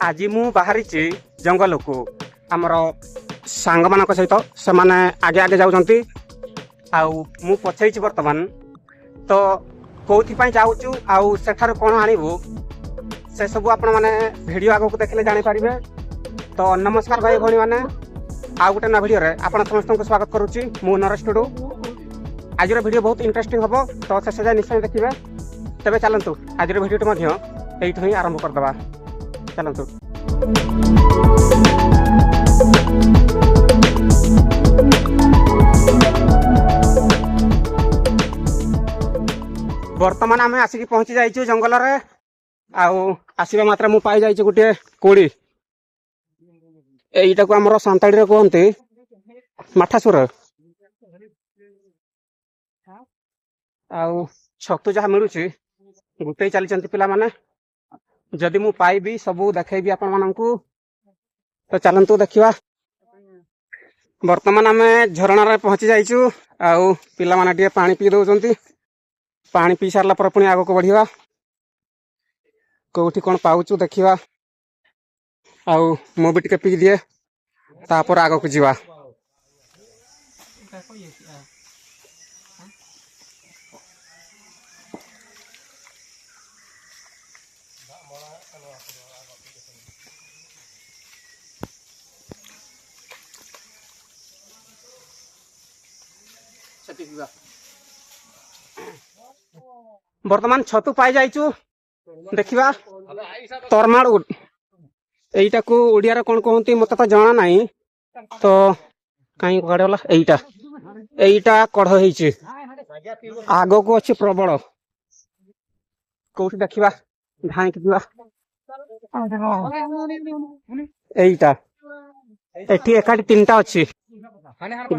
ଆଜି ମୁଁ ବାହାରିଛି ଜଙ୍ଗଲକୁ ଆମର ସାଙ୍ଗମାନଙ୍କ ସହିତ। ସେମାନେ ଆଗେ ଆଗେ ଯାଉଛନ୍ତି ଆଉ ମୁଁ ପଛେଇଛି ବର୍ତ୍ତମାନ। ତ କେଉଁଥିପାଇଁ ଯାଉଛୁ ଆଉ ସେଠାରୁ କ'ଣ ଆଣିବୁ, ସେସବୁ ଆପଣମାନେ ଭିଡ଼ିଓ ଆଗକୁ ଦେଖିଲେ ଜାଣିପାରିବେ। ତ ନମସ୍କାର ଭାଇ ଭଉଣୀମାନେ, ଆଉ ଗୋଟେ ନୂଆ ଭିଡ଼ିଓରେ ଆପଣ ସମସ୍ତଙ୍କୁ ସ୍ୱାଗତ କରୁଛି। ମୁଁ ନରେଶ ଟୁଡୁ। ଆଜିର ଭିଡ଼ିଓ ବହୁତ ଇଣ୍ଟରେଷ୍ଟିଂ ହେବ, ତ ଶେଷ ଯାଏ ନିଶ୍ଚୟ ଦେଖିବେ। ତେବେ ଚାଲନ୍ତୁ, ଆଜିର ଭିଡ଼ିଓଟି ମଧ୍ୟ ଏଇଠୁ ହିଁ ଆରମ୍ଭ କରିଦେବା। ଚାଲନ୍ତୁ। ବର୍ତ୍ତମାନ ଆମେ ଆସିକି ପହଞ୍ଚି ଯାଇଛୁ ଜଙ୍ଗଲରେ। ଆଉ ଆସିବା ମାତ୍ରେ ମୁଁ ପାଇଯାଇଛି ଗୋଟିଏ କୋଳି। ଏଇଟାକୁ ଆମର ସାନ୍ତାଳୀରେ କୁହନ୍ତି ମାଠାସୁର। ଆଉ ଛତୁ ଯାହା ମିଳୁଛି ଗୋଟେଇ ଚାଲିଛନ୍ତି ପିଲାମାନେ। ଯଦି ମୁଁ ପାଇବି, ସବୁ ଦେଖେଇବି ଆପଣମାନଙ୍କୁ। ତ ଚାଲନ୍ତୁ ଦେଖିବା। ବର୍ତ୍ତମାନ ଆମେ ଝରଣାରେ ପହଞ୍ଚି ଯାଇଛୁ ଆଉ ପିଲାମାନେ ଟିକେ ପାଣି ପିଇ ଦଉଛନ୍ତି। ପାଣି ପିଇ ସାରିଲା ପରେ ପୁଣି ଆଗକୁ ବଢିବା। କୋଉଠି କ'ଣ ପାଉଛୁ ଦେଖିବା। ଆଉ ମୁଁ ବି ଟିକେ ପିଇ ଦିଏ, ତାପରେ ଆଗକୁ ଯିବା। ବର୍ତ୍ତମାନ ଛତୁ ପାଇଯାଇଛୁ। ଦେଖିବା, ତରମାଡ଼ ଏଇଟାକୁ ଓଡ଼ିଆରେ କ'ଣ କୁହନ୍ତି ମତେ ତ ଜଣା ନାହିଁ। ତ କାହିଁ କୁଆଡ଼େ ଗଲା? ଏଇଟା ଏଇଟା କଢ଼ ହେଇଛି, ଆଗକୁ ଅଛି ପ୍ରବଳ। କୋଉଠି ଦେଖିବା, ଧାଇଁକି ଯିବା। ଏଇଟା ଏଠି ଏକାଠି ତିନିଟା ଅଛି।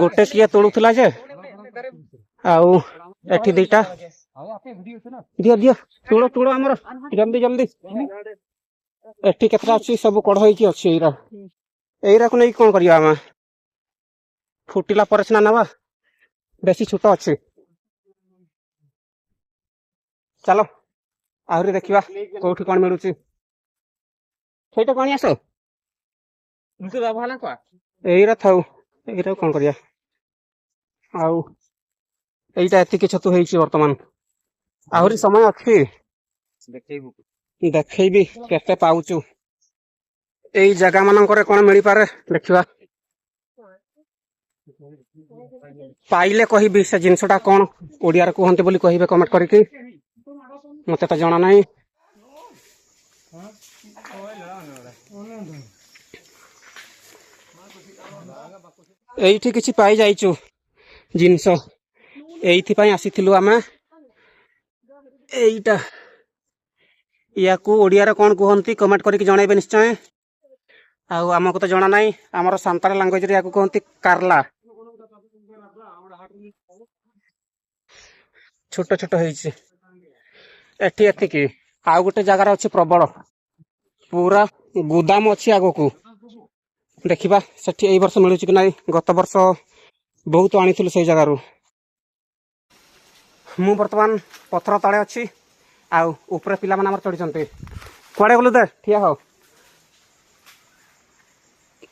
ଗୋଟେ କିଏ ତୋଳୁଥିଲା ଯେ, ଆଉ ଏଠି ଦିଟା। ଦିଅ ଦିଅ, ତୁଳ ତୁଳ ଆମର, ଜଲ୍ଦି ଜଲ୍ଦି। ଏଠି କେତେଟା ଅଛି, ସବୁ କଢ଼ ହେଇକି ଅଛି। ଏଇରା ଏଇରାକୁ ନେଇକି କଣ କରିବା ଆମେ? ଫୁଟିଲା ପରେ ସିନା ନେବା, ବେଶୀ ଛୋଟ ଅଛି। ଚାଲ ଆହୁରି ଦେଖିବା କୋଉଠି କଣ ମିଳୁଛି। ସେଇଟା କଣ ଆସ, ଏଇରା ଥାଉ, ଏଇରା କଣ କରିବା। ଆଉ ଏଇଟା ଏତିକି ଛତୁ ହେଇଛି ବର୍ତ୍ତମାନ। ଆହୁରି ସମୟ ଅଛି, ଦେଖେଇବି କେତେ ପାଉଛୁ। ଏଇ ଜାଗା ମାନଙ୍କରେ କଣ ମିଳିପାରେ ଦେଖିବା। ପାଇଲେ କହିବି ସେ ଜିନିଷଟା କଣ ଓଡ଼ିଆରେ କୁହନ୍ତି ବୋଲି କହିବେ କମେଣ୍ଟ କରିକି। ମତେ ତ ଜଣା ନାହିଁ। ଏଇଠି କିଛି ପାଇଯାଇଛୁ ଜିନିଷ, ଏଇଥିପାଇଁ ଆସିଥିଲୁ ଆମେ। ଏଇଟା ୟାକୁ ଓଡ଼ିଆରେ କ'ଣ କୁହନ୍ତି କମେଣ୍ଟ କରିକି ଜଣାଇବେ ନିଶ୍ଚୟ। ଆଉ ଆମକୁ ତ ଜଣା ନାହିଁ। ଆମର ସାନ୍ତାଳ ଲାଙ୍ଗୁଏଜରେ ୟାକୁ କୁହନ୍ତି କାରଲା। ଛୋଟ ଛୋଟ ହେଇଛି। ଏଠି ଏତିକି, ଆଉ ଗୋଟେ ଜାଗାରେ ଅଛି ପ୍ରବଳ, ପୁରା ଗୁଦାମ ଅଛି ଆଗକୁ। ଦେଖିବା ସେଠି ଏଇ ବର୍ଷ ମିଳୁଛି କି ନାହିଁ। ଗତ ବର୍ଷ ବହୁତ ଆଣିଥିଲୁ ସେଇ ଜାଗାରୁ। ମୁଁ ବର୍ତ୍ତମାନ ପଥର ତଳେ ଅଛି ଆଉ ଉପରେ ପିଲାମାନେ ଆମର ଚଢ଼ିଛନ୍ତି। କୁଆଡ଼େ ଗଲୁ? ଦେ ଠିଆ ହଉ।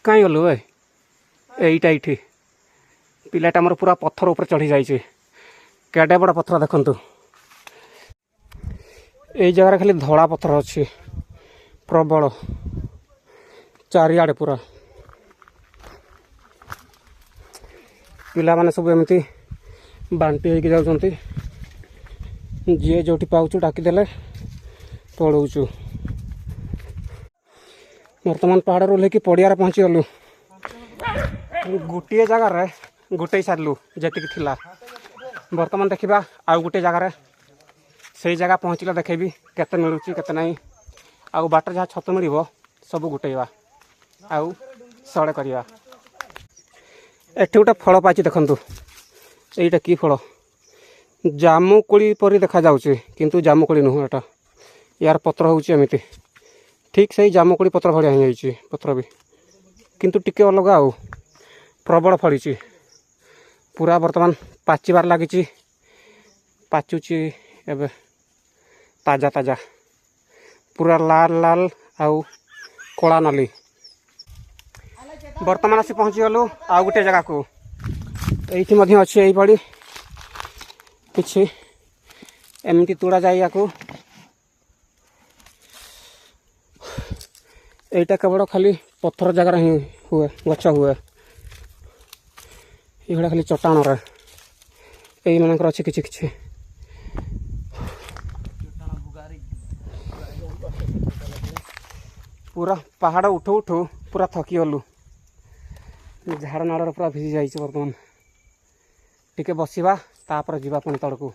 କାହିଁ ଗଲୁ ଏ? ଏଇଟା ଏଇଠି ପିଲାଟା ଆମର ପୁରା ପଥର ଉପରେ ଚଢ଼ି ଯାଇଛି। କେଡ଼େ ବଡ଼ ପଥର ଦେଖନ୍ତୁ। ଏଇ ଜାଗାରେ ଖାଲି ଧଳା ପଥର ଅଛି ପ୍ରବଳ, ଚାରିଆଡ଼େ ପୁରା। ପିଲାମାନେ ସବୁ ଏମିତି ବାଣ୍ଟି ହେଇକି ଯାଉଛନ୍ତି। ଯିଏ ଯୋଉଠି ପାଉଛୁ ଡାକିଦେଲେ ପଳଉଛୁ। ବର୍ତ୍ତମାନ ପାହାଡ଼ରୁ ଓହ୍ଲେଇକି ପଡ଼ିଆରେ ପହଞ୍ଚିଗଲୁ। ଗୋଟିଏ ଜାଗାରେ ଗୋଟେଇ ସାରିଲୁ ଯେତିକି ଥିଲା। ବର୍ତ୍ତମାନ ଦେଖିବା ଆଉ ଗୋଟିଏ ଜାଗାରେ। ସେଇ ଜାଗା ପହଞ୍ଚିଲେ ଦେଖେଇବି କେତେ ମିଳୁଛି କେତେ ନାହିଁ। ଆଉ ବାଟରେ ଯାହା ଛତୁ ମିଳିବ ସବୁ ଗୋଟେଇବା ଆଉ ସଡ଼େ କରିବା। ଏଠି ଗୋଟେ ଫଳ ପାଇଛି ଦେଖନ୍ତୁ। ଏଇଟା କି ଫଳ? ଜାମୁକୋଳି ପରି ଦେଖାଯାଉଛି, କିନ୍ତୁ ଜାମୁକୋଳି ନୁହଁ ଏଟା। ୟାର ପତ୍ର ହେଉଛି ଏମିତି, ଠିକ୍ ସେଇ ଜାମୁକୋଳି ପତ୍ର ଭଳିଆ ହେଇଯାଇଛି ପତ୍ର ବି, କିନ୍ତୁ ଟିକେ ଅଲଗା। ଆଉ ପ୍ରବଳ ଫଳିଛି ପୁରା, ବର୍ତ୍ତମାନ ପାଚିବାର ଲାଗିଛି। ପାଚୁଛି ଏବେ, ତାଜା ତାଜା, ପୁରା ଲାଲ ଲାଲ ଆଉ କଳା ନାଲି। ବର୍ତ୍ତମାନ ଆସି ପହଞ୍ଚିଗଲୁ ଆଉ ଗୋଟେ ଜାଗାକୁ। ଏଇଠି ମଧ୍ୟ ଅଛି ଏଇଭଳି କିଛି, ଏମିତି ତୋଡ଼ା ଯାଏ ୟାକୁ। ଏଇଟା କେବଳ ଖାଲି ପଥର ଜାଗାରେ ହିଁ ହୁଏ, ଗଛ ହୁଏ ଏଇଭଳିଆ ଖାଲି ଚଟାଣରେ। ଏଇମାନଙ୍କର ଅଛି କିଛି କିଛି। ପୁରା ପାହାଡ଼ ଉଠୁ ଉଠୁ ପୁରା ଥକିଗଲୁ, ଝାଡ଼ ନାଳରେ ପୁରା ଭିଜି ଯାଇଛି। ବର୍ତ୍ତମାନ ଟିକେ ବସିବା, ତାପରେ ଯିବା ପୁଣି ତଳକୁ।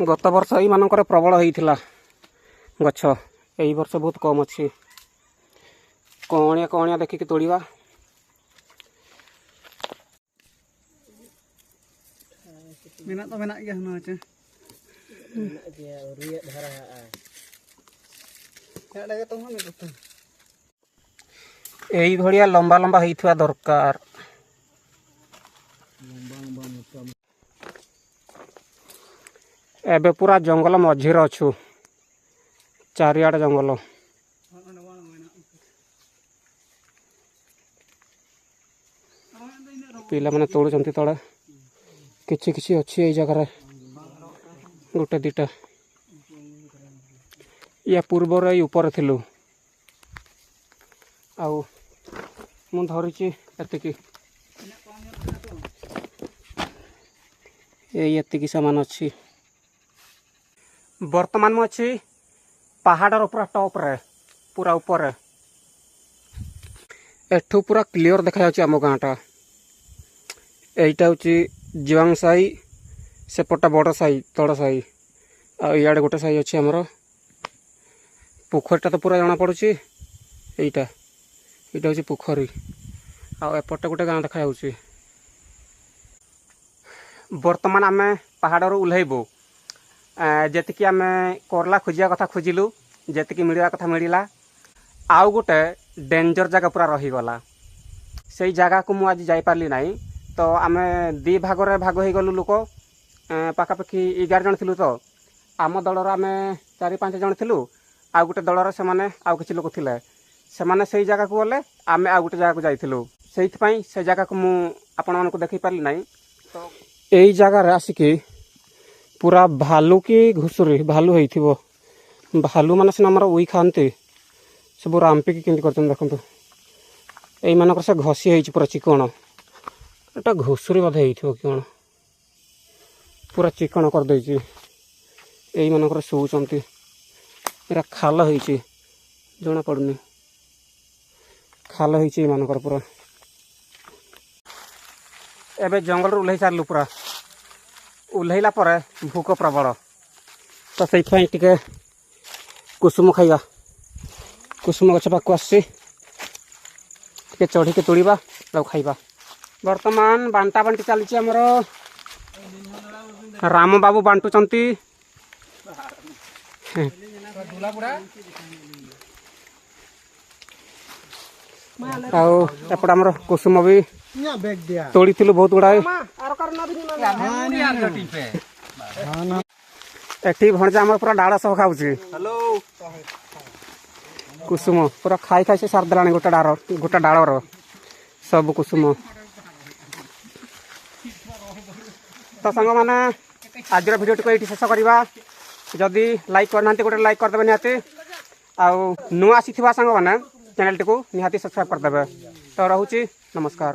ଗତ ବର୍ଷ ଏଇମାନଙ୍କର ପ୍ରବଳ ହେଇଥିଲା ଗଛ, ଏଇ ବର୍ଷ ବହୁତ କମ୍ ଅଛି। କଅଁଳିଆ କଅଁଳିଆ ଦେଖିକି ତୋଳିବା। ᱢᱮᱱᱟᱜ ᱫᱚ ᱢᱮᱱᱟᱜ ᱜᱮᱭᱟ ᱦᱩᱱᱟᱹᱝ ᱪᱮ ଏଇଭଳିଆ ଲମ୍ବା ଲମ୍ବା ହେଇଥିବା ଦରକାର। ଏବେ ପୁରା ଜଙ୍ଗଲ ମଝିରେ ଅଛୁ, ଚାରିଆଡ଼େ ଜଙ୍ଗଲ। ପିଲାମାନେ ତୋଳୁଛନ୍ତି ତଳେ। କିଛି କିଛି ଅଛି ଏଇ ଜାଗାରେ, ଗୋଟେ ଦୁଇଟା। ୟା ପୂର୍ବରୁ ଏଇ ଉପରେ ଥିଲୁ। ଆଉ ମୁଁ ଧରିଛି ଏତିକି, ଏଇ ଏତିକି ସାମାନ ଅଛି। ବର୍ତ୍ତମାନ ମୁଁ ଅଛି ପାହାଡ଼ର ପୁରା ଟପ୍ରେ, ପୁରା ଉପରେ। ଏଠୁ ପୁରା କ୍ଲିଅର ଦେଖାଯାଉଛି ଆମ ଗାଁଟା। ଏଇଟା ହେଉଛି ଜିୱାଙ୍ଗ ସାହି, ସେପଟଟା ବଡ଼ ସାହି, ତଳ ସାହି, ଆଉ ଇଆଡ଼େ ଗୋଟେ ସାହି ଅଛି ଆମର। ପୋଖରୀଟା ତ ପୁରା ଜଣାପଡ଼ୁଛି। ଏଇଟା ଏଇଟା ହେଉଛି ପୋଖରୀ, ଆଉ ଏପଟେ ଗୋଟେ ଗାଁ ଦେଖାଯାଉଛି। ବର୍ତ୍ତମାନ ଆମେ ପାହାଡ଼ରୁ ଓହ୍ଲେଇବୁ। ଯେତିକି ଆମେ କରଲା ଖୋଜିବା କଥା ଖୋଜିଲୁ, ଯେତିକି ମିଳିବା କଥା ମିଳିଲା। ଆଉ ଗୋଟେ ଡେଞ୍ଜର ଜାଗା ପୁରା ରହିଗଲା, ସେଇ ଜାଗାକୁ ମୁଁ ଆଜି ଯାଇପାରିଲି ନାହିଁ। ତ ଆମେ ଦୁଇ ଭାଗରେ ଭାଗ ହେଇଗଲୁ ଲୋକ, ପାଖାପାଖି 11 ଜଣ ଥିଲୁ। ତ ଆମ ଦଳର ଆମେ 4-5 ଜଣ ଥିଲୁ, ଆଉ ଗୋଟେ ଦଳର ସେମାନେ ଆଉ କିଛି ଲୋକ ଥିଲେ। ସେମାନେ ସେଇ ଜାଗାକୁ ଗଲେ, ଆମେ ଆଉ ଗୋଟେ ଜାଗାକୁ ଯାଇଥିଲୁ। ସେଇଥିପାଇଁ ସେ ଜାଗାକୁ ମୁଁ ଆପଣମାନଙ୍କୁ ଦେଖାଇ ପାରିଲି ନାହିଁ। ତ ଏଇ ଜାଗାରେ ଆସିକି ପୁରା ଭାଲୁ କି ଘୁଷୁରୀ, ଭାଲୁ ହେଇଥିବ। ଭାଲୁ ମାନେ ସିନା ଆମର ଉଇ ଖାଆନ୍ତି, ସବୁ ରାମ୍ପିକି କେମିତି କରିଛନ୍ତି ଦେଖନ୍ତୁ। ଏଇମାନଙ୍କର ସେ ଘଷି ହେଇଛି ପୁରା ଚିକଣ। ଏଟା ଘୁଷୁରୀ ବୋଧେ ହେଇଥିବ କି କ'ଣ, ପୁରା ଚିକଣ କରିଦେଇଛି। ଏଇମାନଙ୍କର ଶୋଉଛନ୍ତି, ଏରା ଖାଲ ହେଇଛି, ଜଣାପଡ଼ୁନି, ଖାଲ ହେଇଛି ଏଇମାନଙ୍କର ପୁରା। ଏବେ ଜଙ୍ଗଲରୁ ଓହ୍ଲେଇ ସାରିଲୁ ପୁରା। ଓହ୍ଲେଇଲା ପରେ ଭୋକ ପ୍ରବଳ, ତ ସେଇଥିପାଇଁ ଟିକେ କୁସୁମ ଖାଇବା। କୁସୁମ ଗଛ ପାଖକୁ ଆସିଛି, ଟିକେ ଚଢ଼ିକି ତୋଳିବା ଆଉ ଖାଇବା। ବର୍ତ୍ତମାନ ବାଣ୍ଟା ବାଣ୍ଟି ଚାଲିଛି ଆମର। ରାମ ବାବୁ ବାଣ୍ଟୁଛନ୍ତି। ଆଉ ଏପଟେ ଆମର କୁସୁମ ବି ତୋଳିଥିଲୁ ବହୁତ ଗୁଡ଼ାଏ। ଏଠି ଭଣଜା ଆମର ପୁରା ଡାଳ ସହ ଖାଉଛି କୁସୁମ, ପୁରା ଖାଇ ଖାଇ ସେ ସାରିଦେଲାଣି ଗୋଟେ ଡାଳ, ଗୋଟେ ଡାଳର ସବୁ କୁସୁମ। ତ ସାଙ୍ଗମାନେ, ଆଜିର ଭିଡ଼ିଓଟିକୁ ଏଇଠି ଶେଷ କରିବା। ଯଦି ଲାଇକ୍ କରିନାହାନ୍ତି, ଗୋଟେ ଲାଇକ୍ କରିଦେବେ ନିହାତି। ଆଉ ନୂଆ ଆସିଥିବା ସାଙ୍ଗମାନେ ଚ୍ୟାନେଲଟିକୁ ନିହାତି ସବସ୍କ୍ରାଇବ୍ କରିଦେବେ। ତ ରହୁଛି, ନମସ୍କାର।